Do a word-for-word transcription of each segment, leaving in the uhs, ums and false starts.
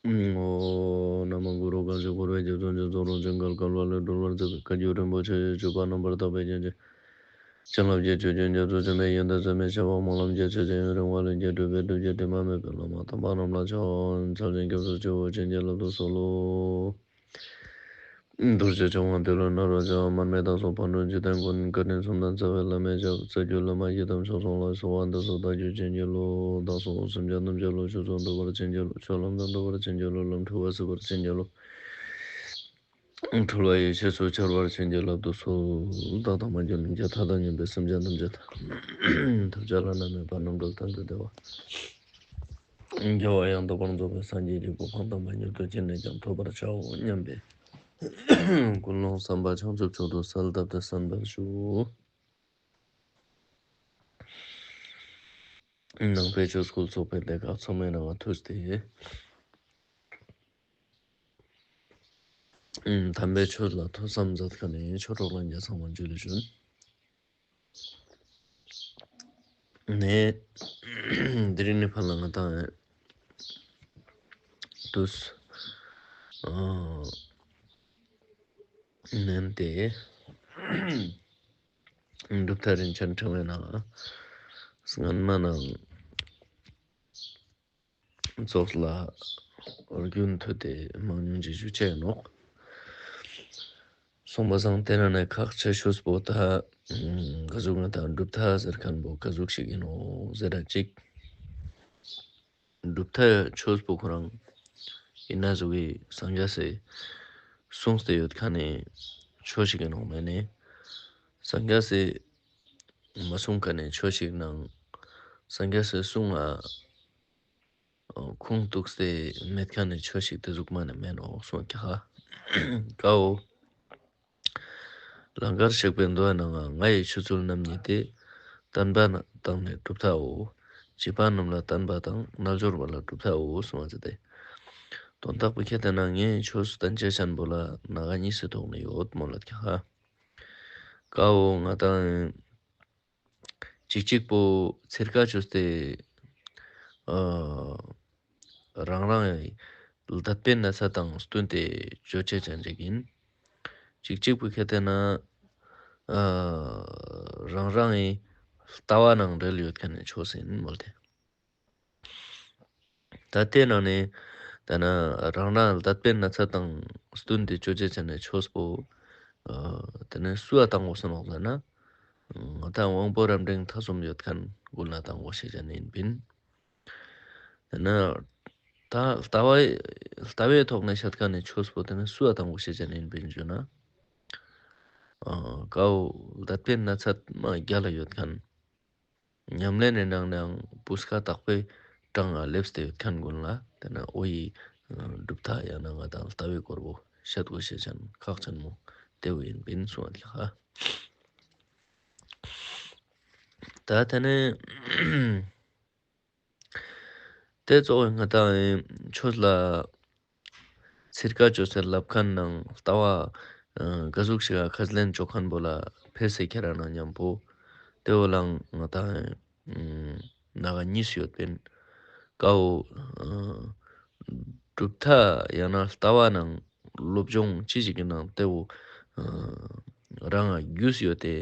ཨོཾ། ན་མོ་གུ་རུ། གང་ཞིག་འཁོར་བའི་རྒྱ་མཚོ་འཇིག་ཚོགས་རང་བཞིན་བརྒལ། བརྒལ་བ་ལས་སྒྲོལ་བར་མཛད་པའི་བཀའ་བརྒྱུད་རིན་པོ་ཆེ་ཡི་སྤྱོད་པ་རྣམ་པར་དག་པའི་རྒྱན་གྱི་བྱིན་རླབས་ཀྱི་ཆུ་རྒྱུན་རྒྱ་མཚོ་ཆེན་པོའི་ཡོན་ཏན་ཟད་མི་ཤེས་པ་སྨོན་ལམ་རྒྱ་ཆེ་ཞིང་ཡུན་རིང་བ་ལྷུན་གྱིས་གྲུབ་པའི་སྒྲུབ་བརྒྱུད་དྲི་མ་མེད་པའི་བླ་མ་དམ་པ་རྣམས་ལ་ཕྱག་འཚལ་ཞིང་སྐྱབས་སུ་མཆིའོ། བྱིན་གྱིས་བརླབ་ཏུ་གསོལ་ལོ། རྡོ་རྗེ་འཆང་དབང་ཏེ་ལོ་ནཱ་རོ་ཅག་མར་མི་དྭགས་སོགས་ཕག་གྲུ་འཇིག་རྟེན་མགོན། བཀའ་དྲིན་གསུམ་ལྡན་རྩ་བའི་བླ་མའི་ཞབས། རྩ་བརྒྱུད་བླ་མ་ཡི་དམ་ཆོས་སྲུང་ལ། གསོལ་བ་འདེབས་སོ་བདག་རྒྱུད་བྱིན་གྱིས་རློབས། བདག་སོགས་སེམས་ཅན་ཐམས་ཅད་བློ་ཆོས་སུ་འགྲོ་བར་བྱིན་གྱིས་རློབས། ཆོས་ལམ་དུ་འགྲོ་བར་བྱིན་གྱིས་རློབས། ལམ་འཁྲུལ་བ་སེལ་བར་བྱིན་གྱིས་རློབས། འཁྲུལ་བ་ཡེ་ཤེས་སུ་འཆར་བར་བྱིན་གྱིས་བརླབ་ཏུ་གསོལ། བདག་དང་མ་གྱུར་ནམ་མཁའི་མཐའ་དང་མཉམ་པའི་སེམས་ཅན་ཐམས་ཅད་ཐམས་ཅད་ལ་ནད་མེད་པ་རྣམ་གྲོལ་གཏན་དུ་བདེ་བ། རྒྱལ་བ་ཡང་དག་པར་རྫོགས་པའི་སངས་རྒྱས་ཀྱི་གོ་འཕང་དམ་པ་མྱུར་དུ་ཅི་ནས་ཀྱང་ཐོབ་པར་བྱའོ་སྙམ་པའི་ཀུན་སློང་བསམ་པ་བྱང་ཆུབ་མཆོག་ཏུ་གསལ་བཏབ་སྟེ་གསན་པར་ཞུ། ནང་པའི་ཆོས་སྐུལ་ཚོགས་པའི་སྡེ་ཁག་ཚང་མའི་ནང་ང་ཐུགས་ཏེ། དམ་པའི་ཆོས་ལ་ཐོས་བསམ་མཛད་མཁན་ནི་ཆོས་གྲོགས་ལྷན་རྒྱས་ཚང་མ་ཇུ་ལེ་ཞུ། ནེ་དེ་རིང་ནེ་ཕར་ལ་ང་དང་དུས་ཨ་ནན་ཏེ་གྲུབ་མཐའ་རིན་ཆེན་ཕྲེང་བའི་ནང་སྔན་མ་ནང་ཙོགས་ལ་རྒྱུན་མཐུད་དེ་མང་ཉུང་ཅིག་ཞུ་ཆ་ཡིན་ནོག། སོང་པ་སང་དེ་ན་ནི་ཁག་ཆེ་ཤོས་པོ་ད་ག་ཟུག་ང་དང་གྲུབ་མཐའ་ཟེར་མཁན་པོ་ག་ཟུག་ཞིག་ཡིན་ནོག་ཟེར་ར་ཅིག། གྲུབ་མཐའ་ཆོས་པོ་ཁོ་རང་ཡིན་ན་ཟུག་གི་སངས་རྒྱས་སི་གསུངས་ཏེ་ཡོད་མཁན་ནི་ཆོས་ཤིག་ཡིན་ནོག་མེད་ནི། སངས་རྒྱས་སི་མ་གསུངས་མཁན་ནི་ཆོས་ཤིག་ནང་སངས་རྒྱས་སི་གསུང་ང་ཁུངས་གཏུགས་ཏེ་མེད་མཁན་ནི་ཆོས་ཤིག་དེ་ཟུག་མ་ནི་མེད་ནོག་གསུངས་ཀྱག་ཧ། ཀའོ། ལང་ཀར་གཤེགས་པའི་མདོའི་ནང་ང་ང་ཡི་ཆོས་ཚུལ་རྣམ་གཉིས་ཏེ། བསྟན་པ་དང་ནི་གྲུབ་མཐའོ། བྱིས་པ་རྣམས་ལ་བསྟན་པ་དང་། རྣལ་འབྱོར་པ་ལ་གྲུབ་མཐའོ་གསུངས་པ་ཟེར་ཏེ། དོན་དག་པོ་ཁྱེར་ཏེ་ན་ངའི་ཆོས་སུ་བསྟན་བྱ་ཅན་པོ་ལ་ནང་ང་གཉིས་སུ་ཐོག་ནས་ཡོད་མོལ་ལ་ཀྱག་ཧ། ཀའོ་ང་དང་ཅིག་ཅིག་པོ་ཚིར་ཀ་ཅོས་ཏེ་ཨ་རང་རང་ཡི་ལྡད་པའི་ན་ཚ་དང་བསྟུན་ཏེ་ཅོ་ཅེས་ཅན་ཅིག་ཡིན། ཅིག་ཅིག་པོ་ཁྱེར་ཏེ་ན་ཨ་རང་རང་ཡི་ལྟ་བ་ནང་འབྲེལ་ཡོད་མཁན་ནི་ཆོས་ཡིན་མོལ་ཏེ། ད་དེ་ནང་ནས་ད་ན་རང་རང་ལྡད་པའི་ན་ཚ་དང་བསྟུན་ཏེ་ཅོ་ཅེས་ཅན་ནི་ཆོས་པོ་ཨ་དེ་ནས་སུའ་བཏང་དགོས་སོ་ནོག་ཟེར་ན། ང་དང་དབང་པོ་རབ་འབྲིང་ཐ་གསུམ་ཡོད་མཁན་ཀུན་ལ་བཏང་དགོས་ཤེས་ཅན་ཡིན་པིན། དེ་ན་ད་ལྟ་བའི་ལྟ་བའི་ཐོག་ནས་བཤད་མཁན་ནི་ཆོས་པོ་དེ་ནས་སུའ་བཏང་དགོས་ཤེས་ཅན་ཡིན་པིན་ཞུ་ན། ཨ་ཀའོ་ལྡད་པའི་ན་ཚ་མ་རྒྱལ་ལ་ཡོད་མཁན། ཉམས་ལེན་ནི་ནང་ནའང་སྤུས་ཀ་དག་པོའི་གྲངས་ལ་སླེབས་ཏེ་ཡོད་མཁན་ཀུན་ལ་དེ་ན་འོ་ཡི་གྲུབ་མཐའ་ཡང་ན་ང་དང་ལྟ་བའི་སྐོར་པོ་བཤད་དགོས་ཤེས་ཅན་ཁག་ཆེན་མོ་དེ་བོ་ཡིན་པིན་གསུངས་པ་ཀྱག་ཧ། ད་དེ་ནས་དེ་གཙོ་བོ་ང་དང་ཆོས་ལ་ཚིར་ཀ་ཅོས་ཏེ་ལབ་མཁན་ནང་ལྟ་བ་ཨ་ག་ཟུག་ཞིག་ག་ཁས་ལེན་ཅོ་མཁན་པོ་ལ་ཕེ་སེ་ཁྱེར་ར་ན་མཉམ་པོ་དེ་བོ་ལའང་ང་དང་ནང་གཉིས་ཡོད་པིན། ཀའོ་ཨ་གྲུབ་མཐའ་ཡང་ན་ལྟ་བ་ནང་སློབ་སྦྱོང་ཅི་ཞིག་གི་ནང་དེ་བོ་ཨ་རང་ང་རྒྱུས་ཡོད་དེ།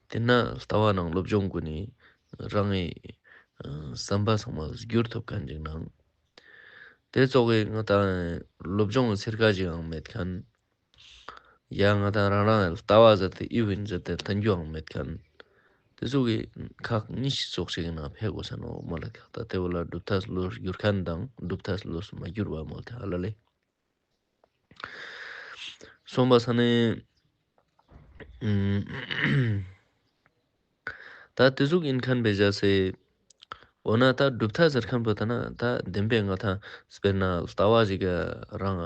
དེ་ན་ལྟ་བ་ནང་སློབ་སྦྱོང་ཀུན་ནི་རང་ངི་ཨ་བསམ་པ་ཚང་མ་བསྒྱུར་ཐུབ་མཁན་ཅིག་ནང་། དེ་ཙོགས་ཀྱི་ང་དང་སློབ་སྦྱོང་ཚིར་ཀ་ཅིག་ཡང་མེད་མཁན། ཡང་ང་དང་རང་རང་ལྟ་བ་ཟེར་ཏེ་ཨི་བིན་ཟེར་ཏེ་བསྟན་རྒྱུའང་མེད་མཁན། དེ་ཙོགས་ཀྱི་ཁག་གཉིས་ཤིག་ཙོགས་ཤིག་ནང་ཕེ་དགོས་ས་ནོག་མོལ་ལ་ཀྱག། ད་དེ་བོ་ལ་གྲུབ་མཐའ་བློས་བསྒྱུར་མཁན་དང་གྲུབ་མཐའ་བློས་མ་བསྒྱུར་བ་མོལ་ཏེ་ཧ་ལ་ལེ། སོང་པ་ས་ནི་ཨུམ། ད་དེ་ཟུག་ཡིན་མཁན་པེ་བྱས་སེ། འོ་ན་ད་གྲུབ་མཐའ་ཟེར་མཁན་པོ་ད་ན་ད་བདེན་པའི་ང་དང་དཔེར་ན་ལྟ་བ་ཞིག་ག་རང་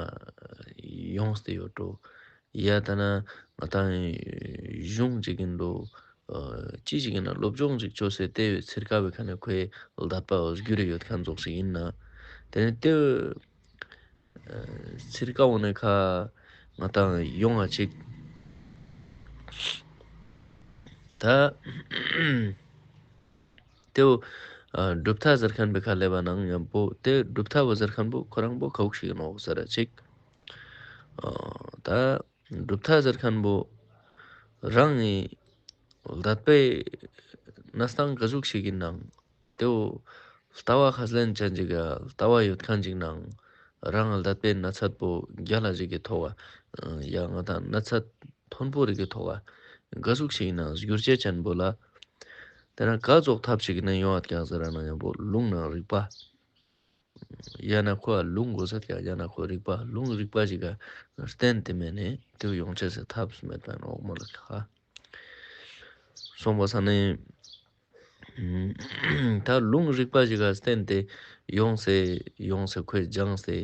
ཡོངས་ཏེ་ཡོད་འགྲོ། ཡ་ད་ན་ང་དང་གཞུང་ཅིག་ཡིན་འགྲོ། ཨ་ཅི་ཞིག་ཡིན་ན་སློབ་སྦྱོང་ཅིག་ཅོས་སེ་དེ་ཚིར་ཀ་བའི་ཁ་ནས་ཁོའི་ལྡད་པ་བསྒྱུར་ཡོད་མཁན་ཙོགས་ཤིག་ཡིན་ན། དེ་ནས་དེ་ཚིར་ཀ་འོ་ནས་ཁ་ང་དང་ཡོང་ང་ཅིག། ད་དེ་བོ་ ཨ་གྲུབ་མཐའ་ཟེར་ཁན་པོའི་ཁ་ལེབ་པ་ནང་ཉམ་པོ་ཏེ་གྲུབ་མཐའ་བོ་ཟེར་ཁན་པོ་ཁོ་རང་པོ་ཁོ་ཤིག་ཨིན་ནོག་ཟེར་ར་ཅིག། ཨ་ད་གྲུབ་མཐའ་ཟེར་ཁན་པོ་རང་ངི་ལྟ་བའི་གནས་སྟངས་ག་ཟུག་ཞིག་ཨིན་ནང་ཏེ་བོ་ལྟ་བ་ཁས་ལེན་ཅན་ཅིག་ག་ལྟ་བ་ཡོད་ཁན་ཅིག་ནང་རང་ལྟ་བའི་གནས་ཚད་པོ་རྒྱལ་ལ་ཞིག་གི་ཐོག་ག་ཡང་ང་ཏང་གནས་ཚད་མཐོན་པོ་རིག་གི་ཐོག་ག་ག་ཟུག་ཞིག་ཨིན་ནང་སྒྱུར་བཅོས་ཅན་པོ་ལ་ཏེ་ན་ག་ཙོགས་ཐབས་ཤིག་ནི་ཡོང་བ་ཀྱག་ཟེར་ན་ཉམ་པོ་ལུང་ནང་རིགས་པ། ཡང་ན་ཁོ་ལུང་གོས་ས་ཀྱག་ཡང་ན་ཁོ་རིགས་པ་ལུང་རིགས་པ་ཞིག་ག་བརྟེན་ཏེ་མེད་ནས་ཏེ་བོ་ཡོང་ཅེས་སི་ཐབས་མེད་པ་ནོག་མོལ་ལ་ཀྱག། སོང་པ་ས་ནི་ད་ལུང་རིགས་པ་ཞིག་ག་བརྟེན་ཏེ་ཡོངས་སེ་ཡོངས་སེ་ཁོས་སྦྱངས་ཏེ་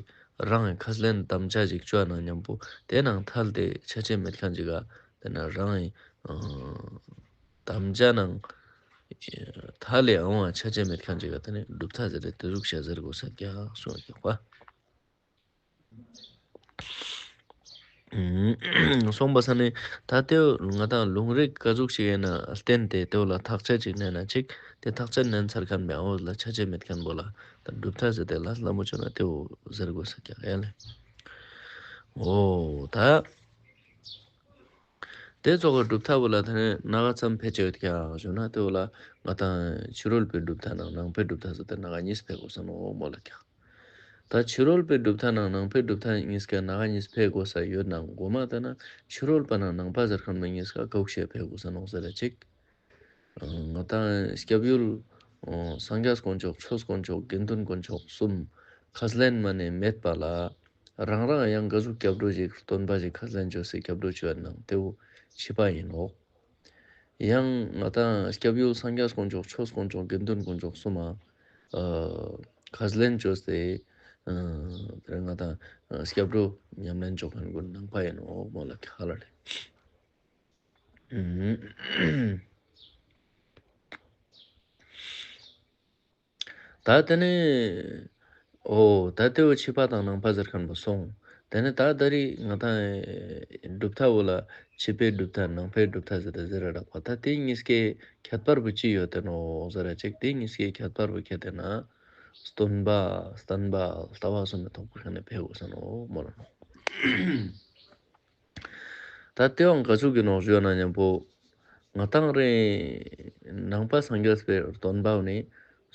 རང་གི་ཁས་ལེན་དམ་བཅའ་ཞིག་བཅོ་ན་ཉམ་པོ་ཏེ་ནང་ཐལ་ཏེ་ཆ་ཅེས་མེད་ཁན་ཅིག་ག་ཏེ་ན་རང་གི་ཨ་དམ་བཅའ་ནང་ཐལ་ལེ་འོང་བ་ཆ་ཅེས་མེད་ཁན་ཅིག་ག་ཏེ་ནི་གྲུབ་མཐའ་ཟེར་ཏེ་ཏེ་ཟུག་ཤ་ཟེར་གོས་ས་ཀྱག་སོང་ཀྱག་པ། སོང་པ་ས་ནི་ད་ཏེ་ང་ཏང་ལུང་རིགས་ག་ཟུག་ཞིག་ཨིན་ན་བརྟེན་ཏེ་ཏེ་བོ་ལ་ཐག་བཅད་ཅིག་ནན་ན་ཅིག་ཏེ་ཐག་བཅད་ནན་ཚར་ཁན་མེད་འོ་ལ་ཆ་ཅེས་མེད་ཁན་པོ་ལ་ད་གྲུབ་མཐའ་ཟེར་ཏེ་ལ་ལ་མོ་ཆོ་ན་ཏེ་བོ་ཟེར་གོས་ས་ཀྱག་ཡ་ལེ། འོ་ད་ཏེ་ཙོགས་སི་གྲུབ་མཐའ་བོ་ལ་ཏེ་ནེ་སྣ་ཁ་ཙམ་ཕལ་ཆེར་ཡོད་ཀྱག་ཞུ་ན་ཏེ་བོ་ལ་ང་ཏང་ཕྱི་རོལ་པའི་གྲུབ་མཐའ་ནང་ནང་པའི་གྲུབ་མཐའ་ཟེར་ཏེ་སྣ་ཁ་གཉིས་ཕལ་གོས་ས་ནོག་མོལ་ལ་ཀྱག། ད་ཕྱི་རོལ་པའི་གྲུབ་མཐའ་ནང་ནང་པའི་གྲུབ་མཐའ་གཉིས་ཀ་སྣ་ཁ་གཉིས་ཕལ་གོས་ས་ཡོད་ནང་གོ་མ་ད་ན་ཕྱི་རོལ་པ་ནང་ནང་པ་ཟེར་ཁན་པོ་གཉིས་ཀ་ཀ་བོ་ཤེས་ཕལ་གོས་ས་ནོག་ཟེར་ར་ཅིག། ང་ཏང་སྐྱབས་ཡུལ་སངས་རྒྱས་དཀོན་མཆོག་ཆོས་དཀོན་མཆོག་དགེ་འདུན་དཀོན་མཆོག་གསུམ་ཁས་ལེན་མ་ནེ་མེད་པ་ལ་རང་རང་ཡང་ག་ཟུག་སྐྱབས་འགྲོ་ཞིག་སྟོན་པ་ཞིག་ཁས་ལེན་ཅོས་སེ་སྐྱབས་འགྲོ་ཅོ་ཡ་ནང་ཏེ་བོ་ཕྱི་པ་ཨིན་ནོག། ཡང་ང་ཏང་སྐྱབས་ཡུལ་སངས་རྒྱས་དཀོན་མཆོག་ཆོས་དཀོན་མཆོག་དགེ་འདུན་དཀོན་མཆོག་གསུམ་མ་ཁས་ལེན་ཅོས་སེ་ང་ཏང་སྐྱབས་འགྲོ་ཉམས་ལེན་ཅོ་ཁན་གུན་ནང་པ་ཨིན་ནོག་མོལ་ལ་ཀྱག་ཧ་ལ་ལེ། ད་ཏེ་ནེ་འོ་ད་ཏེ་བོ་ཕྱི་པ་དང་ནང་པ་ཟེར་ཁན་པོ་སོང་། ཏེ་ནེ་ད་ད་རེས་ང་ཏང་གྲུབ་མཐའ་བོ་ལ་ཕྱི་པའི་གྲུབ་མཐའ་ནང་པའི་གྲུབ་མཐའ་ཟེར་ཏེ་ཟེར་ར་རག་པ་ད་ཏེ་གཉིས་ཀའི་ཁྱད་པར་བོ་ཅི་ཡོད་དེ་ནོག་ཟེར་ར་ཅིག་ཏེ་གཉིས་ཀའི་ཁྱད་པར་བོ་ཁྱད་དེ་ན་སྟོན་པ་བསྟན་པ་ལྟ་བ་གསུམ་མི་ཐོག་པོ་ཁ་ནེ་ཕལ་གོས་ས་ནོག་མོལ་ལ་ནོག། ད་ཏེ་བོ་ག་ཟུག་གི་ནོག་ཞུ་ན་ཉམ་པོ་ང་ཏང་རེ་ནང་པ་སངས་རྒྱས་པའི་སྟོན་པ་བོ་ནི་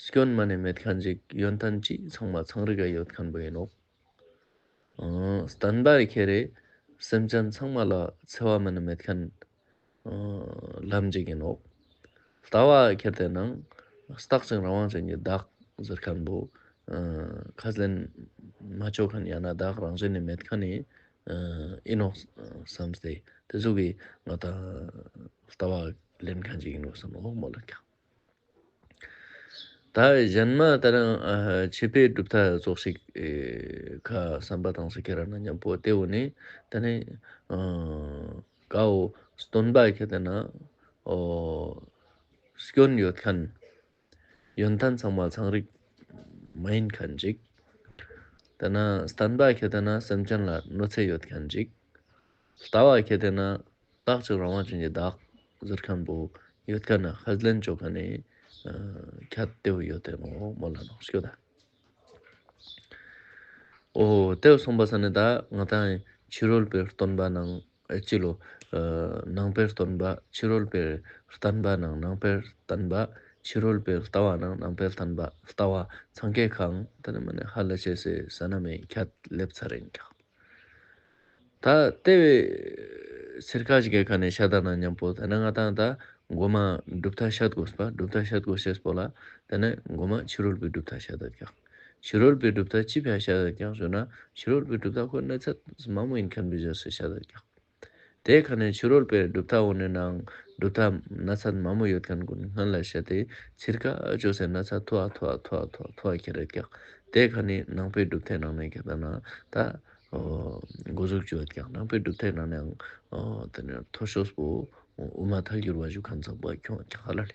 སྐྱོན་མ་ནེ་མེད་ཁན་ཅིག་ཡོན་ཏན་ཅི་ཚང་མ་ཚང་རིག་ག་ཡོད་ཁན་པོ་ཨིན་ནོག། བསྟན་པ་ཁྱེར་རེ་སེམས་ཅན་ཚང་མ་ལ་འཚེ་བ་མ་ནེ་མེད་ཁན་ལམ་ཅིག་ཨིན་ནོག། ལྟ་བ་ཁྱེར་ཏེ་ནང་རྟག་ཅིང་རང་དབང་ཅན་གྱི་བདག་ཟེར་ཁན་པོ་ཁས་ལེན་མ་ཅོ་ཁན་ཡང་ན་བདག་རང་བཞིན་ནེ་མེད་ཁན་ནི་ཨིན་ནོག་སམ་སྟེ་ཏེ་ཟུག་གི་ང་ཏང་ལྟ་བ་ལེན་ཁན་ཅིག་ཨིན་ནོག་སམ་ནོག་མོལ་ལ་ཀྱག། ད་གཞན་མ་ད་རང་ཕྱི་པའི་གྲུབ་མཐའ་ཙོགས་ཤིག་ཁ་བསམ་པ་བཏང་སེ་ཁྱེར་ར་ན་ཉམ་པོ་ཏེ་བོ་ནི་ད་ནི་ཀ་བོ་སྟོན་པ་ཁྱེར་ཏེ་ན་འོ་སྐྱོན་ཡོད་ཁན་ཡོན་ཏན་ཚང་མ་ཚང་རིག་མ་ཨིན་ཁན་ཅིག། ཏེ་ན་བསྟན་པ་ཁྱེར་ཏེ་ན་སེམས་ཅན་ལ་གནོད་འཚེ་ཡོད་ཁན་ཅིག། ལྟ་བ་ཁྱེར་ཏེ་ན་རྟག་ཅིག་རང་དབང་ཅན་གྱི་བདག་ཟེར་ཁན་པོ་ཡོད་ཁན་ན་ཁས་ལེན་ཅོ་ཁན་ནི་ཁྱད་ཏེ་བོ་ཡོད་དེ་ནོག་མོལ་ལ་ནོག་ཞུ་ད། འོ་ཏེ་བོ་སོང་པ་ས་ནི་ད་ང་ཏང་ཕྱི་རོལ་པའི་སྟོན་པ་ནང་ཨེ་ཅི་ལོ། ནང་པའི་སྟོན་པ་ཕྱི་རོལ་པའི་བསྟན་པ་ནང་ནང་པའི་བསྟན་པ་ཕྱི་རོལ་པའི་ལྟ་བ་ནང་ནང་པའི་བསྟན་པ་ལྟ་བ་ཚང་ཀའི་ཁང་ད་ནི་མ་ནི་ཧ་ལ་ཆེ་སེ་ས་ན་མེ་ཁྱད་ལེབ་ཚར་ཨིན་ཀྱག། ད་ཏེ་བོ་ཚིར་ཁ་ཞིག་གི་ཁ་ནེ་ཤད་ད་ན་ཉམ་པོ་ད་ནི་ང་ཏང་ད་གོ་མ་གྲུབ་མཐའ་ཤད་གོས་པ་གྲུབ་མཐའ་ཤད་གོས་ཤེས་པོ་ལ་ད་ནི་གོ་མ་ཕྱི་རོལ་པའི་གྲུབ་མཐའ་ཤད་ད་ཀྱག། ཕྱི་རོལ་པའི་གྲུབ་མཐའ་ཅི་ཕི་ཤད་ད་ཀྱག་ཞུ་ན་ཕྱི་རོལ་པའི་གྲུབ་མཐའ་ཁོ་ན་ཚད་མ་མོ་ཨིན་ཁན་བོ་ཞིག་ཤད་ད་ཀྱག། ཏེ་ཁ་ནེ་ཕྱི་རོལ་པའི་གྲུབ་མཐའ་བོ་ནི་ནང་གྲུབ་མཐའ་ན་ཚད་མ་མོ་ཡོད་ཁན་གུན་སྔན་ལ་ཤད་དེ་ཚིར་ཁ་ཅོས་སེ་ན་ཚད་ཐོ་བ་ཐོ་བ་ཐོ་བ་ཐོ་བ་ཁྱེར་རེད་ཀྱག། ཏེ་ཁ་ནེ་ནང་པའི་གྲུབ་མཐའི་ནང་ནེ་ཁྱེར་ཏེ་ན་ད་འོ་གོ་ཟུག་ཅོ་ཡོད་ཀྱག། ནང་པའི་གྲུབ་མཐའི་ནང་ནེ་ཡང་འོ་ཏེ་ནེ་མཐོ་ཤོས་པོ་དབུ་མ་ཐལ་འགྱུར་བ་ཞུ་ཁན་ཚང་པོ་ཁྱོང་ཀྱག་ཧ་ལ་ལེ།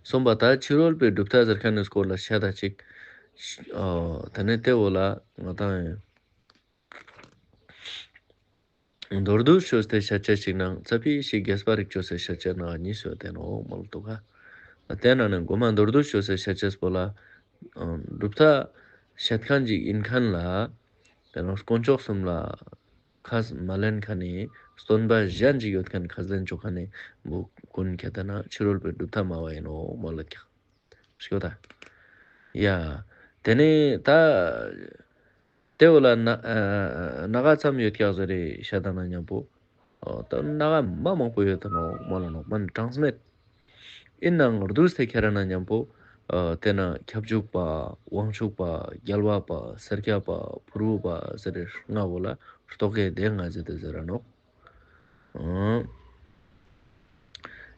སོང་པ་ད་ཕྱི་རོལ་པའི་གྲུབ་མཐའ་ཟེར་ཁན་ནི་སྐོར་ལ་ཤད་ད་ཅིག། འོ་ཏེ་ནེ་ཏེ་བོ་ལ་ང་ཏང་མདོར་བསྡུས་ཅོས་ཏེ་ཤད་ཅེས་ཤིག་ནང་ཙ་པིག་ཞིག་རྒྱས་པ་རིག་ཅོས་སེ་ཤད་ཅེས་ནང་གཉིས་ཡོད་དེ་ནོག་མོལ་དུག་ག། ཏེ་ནང་ནེ་གོ་མ་མདོར་བསྡུས་ཅོས་ཏེ་ཤད་ཅེས་པོ་ལ་གྲུབ་མཐའ་ཤད་ཁན་ཅིག་ཨིན་ཁན་ལ་ཏེ་ནེ་དཀོན་མཆོག་གསུམ་ལ་ཁས་མ་ལེན་ཁན་ནི་སྟོན་པ་ཞན་ཅིག་ཡོད་ཁན་ཁས་ལེན་ཅོ་ཁན་ནི་བོ་གུན་ཁྱེར་ཏེ་ན་ཕྱི་རོལ་པའི་གྲུབ་མཐའ་སྨྲ་བ་ཨིན་ནོག་མོལ་ལ་ཀྱག། ཤོད་ད། ཡ། ཏེ་ནེ་ད་ཏེ་བོ་ལ་ན་ཨ་སྣ་ཁ་ཙམ་ཡོད་ཀྱག་ཟེར་རེ་ཤད་ད་ན་ཉམ་པོ། ཨོ་ད་སྣ་ཁ་མ་མང་པོ་ཡོད་ད་ནོག་མོལ་ལ་ནོག་མ་ནི་གྲངས་མེད། ཨིན་ནའང་བསྡུས་ཏེ་ཁྱེར་ན་ཉམ་པོ། ཨ་ཏེ་ན་ཁྱབ་འཇུག་པ། དབང་ཕྱུག་པ། རྒྱལ་བ་པ། སེར་སྐྱ་པ། ཕུར་བུ་པ་ཟེར་རེ་ལྔ་བོ་ལ་རྟོག་གེ་སྡེ་ལྔ་ཟེར་ཏེ་ཟེར་ར་ནོག། ཨང་།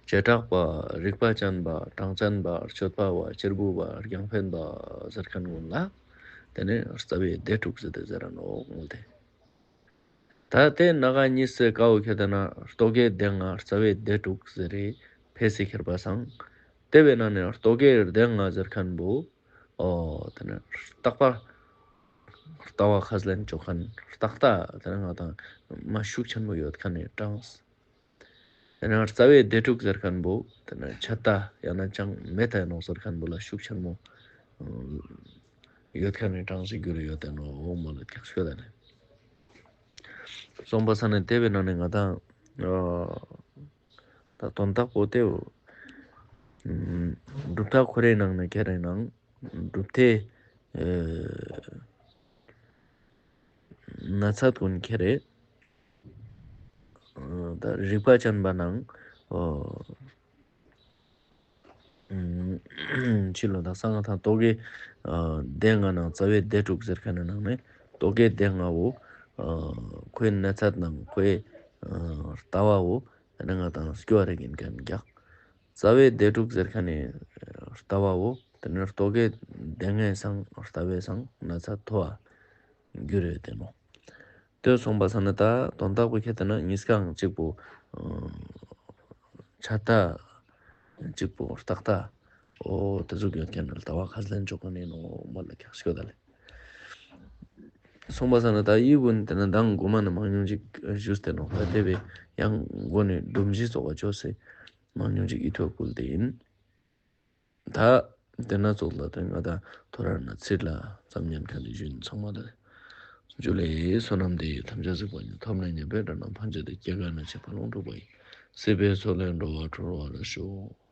བྱེ་བྲག་པ། རིག་པ་ཅན་པ། གྲངས་ཅན་པ། སྤྱོད་པ་བ། གཅེར་བུ་བ། རྒྱང་འཕེན་པ་ཟེར་ཁན་གུན་ལ་ཏེ་ནེ་རྩ་བའི་སྡེ་དྲུག་ཟེར་ཏེ་ཟེར་ར་ནོག་མོལ་ཏེ། ད་ཏེ་སྣ་ཁ་གཉིས་སི་ཀ་བོ་ཁྱེར་ཏེ་ན་རྟོག་གེ་སྡེ་ལྔ་རྩ་བའི་སྡེ་དྲུག་ཟེར་རེ་ཕེ་སི་ཁྱེར་པ་སང་། ཏེ་བོའི་ནང་ནེ་རྟོག་གེ་སྡེ་ལྔ་ཟེར་ཁན་བོ། ཨོ་ཏེ་ནེ་རྟག་པ་ལྟ་བ་ཁས་ལེན་ཅོ་ཁན་རྟག་ལྟ་ཏེ་ནེ་ང་དང་མ་ཤུགས་ཆེན་མོ་ཡོད་ཁན་ནི་གྲངས། ཏེ་ནེ་རྩ་བའི་སྡེ་དྲུག་ཟེར་ཁན་བོ་ཏེ་ནེ་ཆད་ལྟ་ཡང་ན་ཅང་མེད་ད་ནོག་ཟེར་ཁན་བོ་ལ་ཤུགས་ཆེན་མོ་ཡོད་ཁན་ནི་གྲངས་སུ་གྱུར་ཡོད་ད་ནོག་མོལ་ལ་ཀྱག་ཤོད་ད་ནི། སོང་པ་སང་ནེ་ཏེ་བོའི་ནང་ནེ་ང་དང་ཨ་ད་དོན་དག་པོ་ཏེ་བོ་གྲུབ་མཐའ་ཁོ་རའི་ནང་ནེ་ཁྱེར་རེ་ནང་གྲུབ་མཐའི་ཨ་ན་ཚད་གུན་ཁྱེར་རེ། ཨ་ད་རིག་པ་ཅན་པ་ནང་ཨ་ཕྱི་ལོ་ད་སང་ང་དང་རྟོག་གེ་ཨ་སྡེ་ལྔ་ནང་རྩ་བའི་སྡེ་དྲུག་ཟེར་ཁན་ནི་ནང་ནེ་རྟོག་གེ་སྡེ་ལྔ་བོ་ཨ་ཁོའི་ན་ཚད་ནང་ཁོའི་ཨ་ལྟ་བ་བོ་ཏེ་ནེ་ང་དང་སྐྱོ་བ་རེ་ཨིན་ཁན་ཀྱག། རྩ་བའི་སྡེ་དྲུག་ཟེར་ཁན་ནི་ལྟ་བ་བོ་ཏེ་ནེ་རྟོག་གེ་སྡེ་ལྔའི་སང་ལྟ་བའི་སང་ན་ཚད་མཐོ་བ་གྱུར་ཡོད་ཏེ་ནོག། ཏེ་སོང་པ་སང་ནེ་ད་དོན་དག་པོ་ཁྱེར་ཏེ་ན་གཉིས་ཀའང་གཅིག་པོ་ཨ་ཆད་ལྟ་གཅིག་པོ་རྟག་ལྟ་ཨོ་ཏེ་ཟུག་ཡོད་ཁན་ལྟ་བ་ཁས་ལེན་ཅོ་ཁན་ཨིན་ནོག་མོལ་ལ་ཀྱག་ཤོད་ད་ལེ། སོང་པ་སང་ནེ་ད་འི་གུན་ཏེ་ནེ་མདང་གོ་མ་ནེ་མང་ཉུང་ཅིག་ཞུས་ཏེ་ནོག། ད་ཏེ་བོའི་ཡང་མགོ་ནེ་སྒྲོམ་གཞི་ཙོགས་པ་ཅོས་ཏེ་མང་ཉུང་ཅིག་འི་ཐོག་ཁུལ་ཏེ་ཨིན། ད་ཏེ་ན་ཙོགས་ལ་ཏེ་ང་དང་ཐོ་རེ་ན་ཚིར་ལ་ཙམ་ཉན་ཁན་ནི་ཞུ་ཨིན། ཚང་མ་ལ་ཇུ་ལེ། བསོད་ནམས་འདི་ཡིས་ཐམས་ཅད་གཟིགས་པ་ཉིད། ཐོབ་ནས་ཉེས་པའི་དགྲ་རྣམས་ཕམ་བྱས་ཏེ། སྐྱེ་རྒ་ན་འཆིའི་རྦ་ཀློང་འཁྲུགས་པ་ཡི། སྲིད་པའི་མཚོ་ལས་འགྲོ་བ་སྒྲོལ་བར་ཤོག།